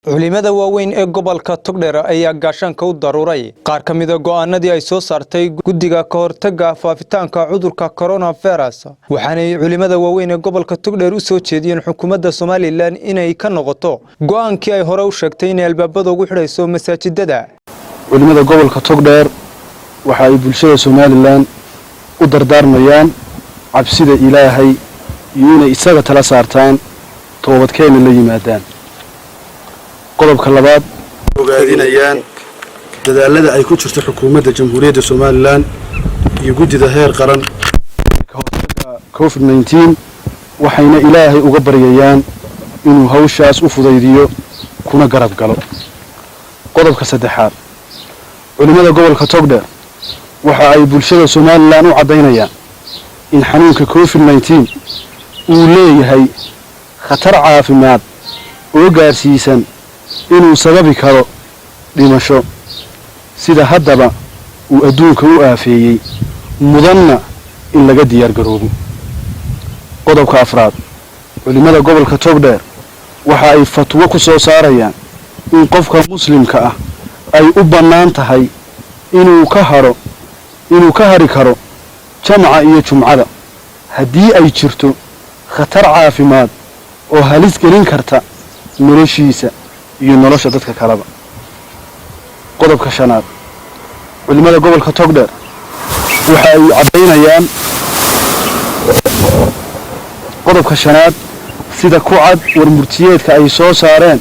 Culimada waaweyn ee gobolka Togdheer ayaa gaashaanka u daruuray qaar ka mida go'aanadii ay soo saartay guddiga ka hortagga faafitaanka cudurka coronavirus, waxaanay culimada waaweyn ee gobolka Togdheer u soo jeediyeen xukuumadda Somaliland inay ka noqoto go'aankii ay hore u sheegtay inay albaabada ugu xidhayso masaajidada. Culimada gobolka Togdheer waxa ay bulshada Somaliland u dardaarmayaan cabsida Ilaahay iyo inay isaga tala saartaan, toobadkeenna la yimaadaan. Qodobka labaad, ogaadinayaan dadaalada ay ku jirto xukuumadda Jamhuuriyadda Somaliland iyo guddida heer qaran ka hortagga COVID-19, waxayna Ilaahay uga baryayaan inuu hawshaas u fudaydiyo kuna garab galo. Qodobka saddexaad, culimmada gobolka Togdheer waxa ay bulshada Somaliland u caddaynayaan in xanuunka COVID-19 uu leeyahay khatar caafimaad oo gaarsiisan inuu sababi karo dhimasho, sida haddaba uu adduunka u aafeeyey, mudanna in laga diyaar garoobo. Qodobka afraad, culimmada gobolka Togdheer waxa ay fatwo ku soo saarayaan in qofka muslimka ah ay u bannaan tahay inuu ka hadhi karo jamaca iyo jumcada haddii ay jirto khatar caafimaad oo halis gelin karta noloshiisa iyo nolosha dadka kaleba. Qodobka shanaad, culimmada gobolka Togdheer waxa ay caddaynayaan, qodobka shanaad, sida ku cad warmurtiyeedka ay soo saareen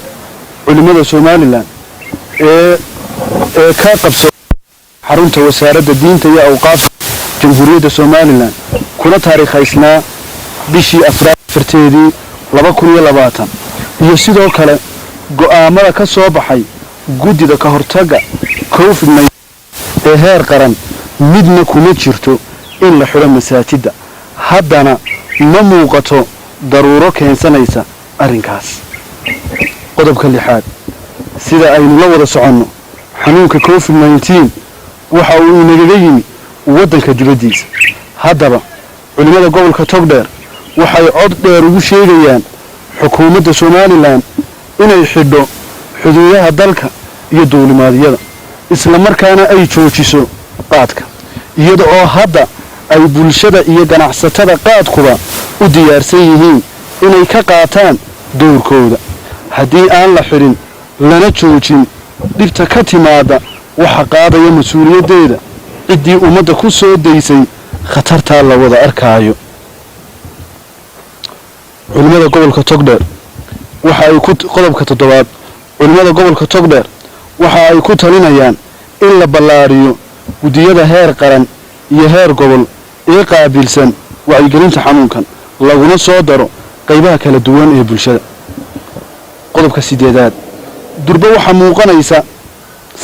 culimmada Somaliland ee ka qabso xarunta Wasaaradda Diinta iyo Awqaafta Jamhuuriyadda Somaliland, kuna taariikhaysnaa bishii afraad 4-teedii 2020, iyo sidoo kale go'aamada ka soo baxay guddida ka hortagga COVID ee heer qaran, midna kuma jirto in la xidho masaajidda. Haddana ma muuqato daruuro keensanaysa arrinkaas. Qodobka lixaad, sida aynu la wada soconno, xanuunka COVID-19 waxa uu inagaga yimi waddanka dibaddiisa. Haddaba culimmada gobolka Togdheer waxay cod dheer ugu sheegayaan xukuumadda Somaliland inay xidho xuduudaha dalka iyo duulimaadyada, isla markaana ay joojiso qaadka, iyada oo hadda ay bulshada iyo ganacsatada qaadkuba u diyaarsan yihiin inay ka qaataan dowrkooda. Haddii aan la xidhin lana joojin, dhibta ka timaadda waxa qaadaya mas-uuliyaddeeda ciddii ummadda ku soo daysay khatartaa la wada arkaayo. Culimmada gobolka Togdheer waxa ay ku qodobka toddobaad, culimmada gobolka Togdheer waxa ay ku talinayaan in la ballaariyo guddiyada heer qaran iyo heer gobol ee qaabilsan wacyigelinta xanuunkan, laguna soo daro qaybaha kala duwan ee bulshada. Qodobka sideedaad, durba waxaa muuqanaysa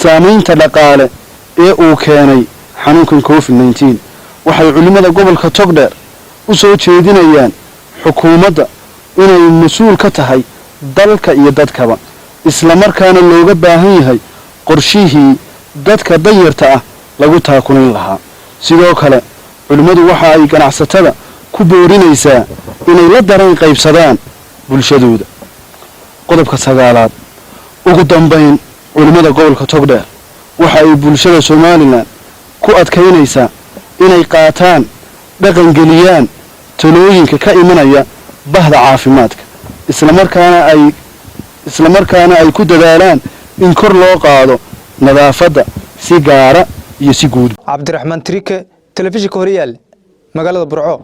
saamaynta dhaqaale ee uu keenay xanuunkan COVID-19. Waxay culimmada gobolka Togdheer u soo jeedinayaan xukuumadda inay mas-uul ka tahay dalka iyo dadkaba, isla markaana looga baahan yahay qorshihii dadka danyarta ah lagu taakulayn lahaa. Sidoo kale culimmadu waxa ay ganacsatada ku boorinaysaa inay la dareen qaybsadaan bulshadooda. Qodobka sagaalaad, ugu dambayn, culimmada gobolka Togdheer waxa ay bulshada Somaliland ku adkaynaysaa inay qaataan, dhaqangeliyaan talooyinka ka imanaya bahda caafimaadka, islamarkaana ay ku dadaalaan in kor loo qaado nadaafadda si gaara iyo si guud. Cabdiraxmaan Trike, telefishinka Horyaal, magaalada Burco.